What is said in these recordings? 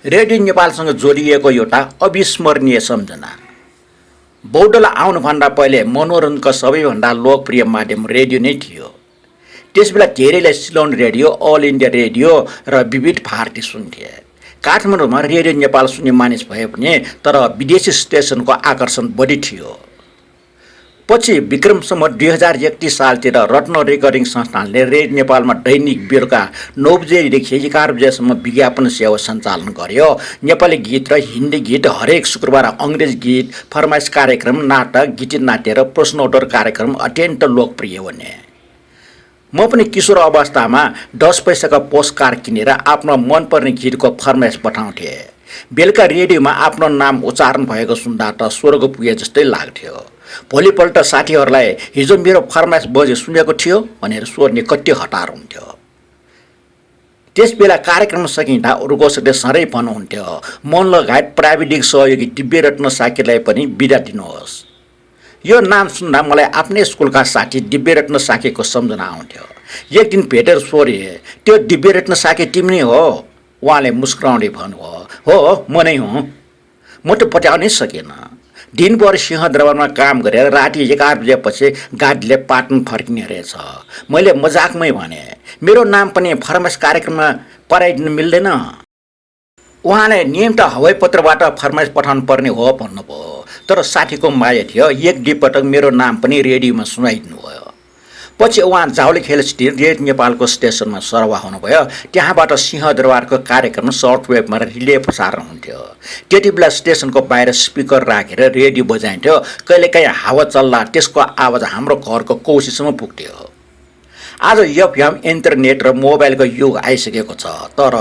Radio नेपालसँग जोडिएको एउटा अविस्मरणीय सम्झना। बौद्धल आउनुभन्दा पहिले मनोरञ्जनका सबैभन्दा लोकप्रिय माध्यम रेडियो नै थियो। त्यसबेला धेरैले Ceylon radio, all India radio र विविध भारती सुन्थे। काठमाडौँमा रेडियो नेपाल सुन्ने मानिस भए पनि तर विदेशी स्टेसनको आकर्षण बढी थियो। पछि विक्रम सम्वत 2031 सालतिर रत्न रेकर्डिङ संस्थानले रेडियो नेपालमा दैनिक बेलुका 9 बजेदेखि 11 बजेसम्म विज्ञापन सेवा सञ्चालन गर्यो। नेपाली गीत र हिन्दी गीत, हरेक शुक्रबार अङ्ग्रेजी गीत, फरमाइस कार्यक्रम, नाटक, गीत नाट्य र प्रश्नोत्तर कार्यक्रम अत्यन्त लोकप्रिय बने। म पनि किशोर अवस्थामा 10 पैसाका पोस्टकार्ड किनेर आफ्नो मनपर्ने गीतको फरमाइस पठाउँथे। बेलुका रेडियोमा आफ्नो नाम उच्चारण भएको सुन्दा त स्वर्ग पुगे जस्तै लाग्थ्यो। भोलिपल्ट साथीहरूलाई हिजो मेरो फरमाइस बजे सुनेको थियो भनेर सोध्ने कति हतार हुन्थ्यो। त्यसबेला कार्यक्रम सकिँदा उर्गोसले सधैँ भन्नुहुन्थ्यो, मन लगायत प्राविधिक सहयोगी दिव्यरत्न साकेलाई पनि बिदा दिनुहोस्। यो नाम सुन्दा मलाई आफ्नै स्कुलका साथी दिव्यरत्न साकेको सम्झना आउँथ्यो। एक दिन भेटेर सोधे, त्यो दिव्यरत्न साके तिमी नै हो? उहाँले मुस्कुराउँदै भन्नुभयो, हो म नै हुँ। म त पत्याउनै सकेन। दिनभर सिंहदरबारमा काम गरेर राति 11 बजेपछि गाडीले पाटन फर्किने रहेछ। मैले मजाकमै भने, मेरो नाम पनि फरमाइस कार्यक्रममा पराइदिनु मिल्दैन? उहाँले नियम त हवाईपत्रबाट फरमाइस पठाउनु पर्ने हो भन्नुभयो। तर साथीको माया थियो, एक दुई पटक मेरो नाम पनि रेडियोमा सुनाइदिनु भयो। पछि उहाँ जावलीखेल स्थित रेडियो नेपालको स्टेसनमा सरवा हुनुभयो। त्यहाँबाट सिंहदरबारको कार्यक्रम सर्टवेभमा रिले प्रसारण हुन्थ्यो। त्यति बेला स्टेसनको बाहिर स्पिकर राखेर रेडियो बजाइन्थ्यो। कहिलेकाहीँ हावा चल्दा त्यसको आवाज हाम्रो घरको कौसीसम्म पुग्थ्यो। आज एफएम, इन्टरनेट र मोबाइलको युग आइसकेको छ, तर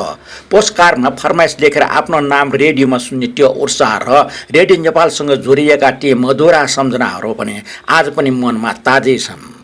पोस्टकार्डमा फरमाइस लेखेर आफ्नो नाम रेडियोमा सुन्ने त्यो उत्साह र रेडियो नेपालसँग जोडिएका ती मधुरा सम्झनाहरू पनि आज पनि मनमा ताजै छन्।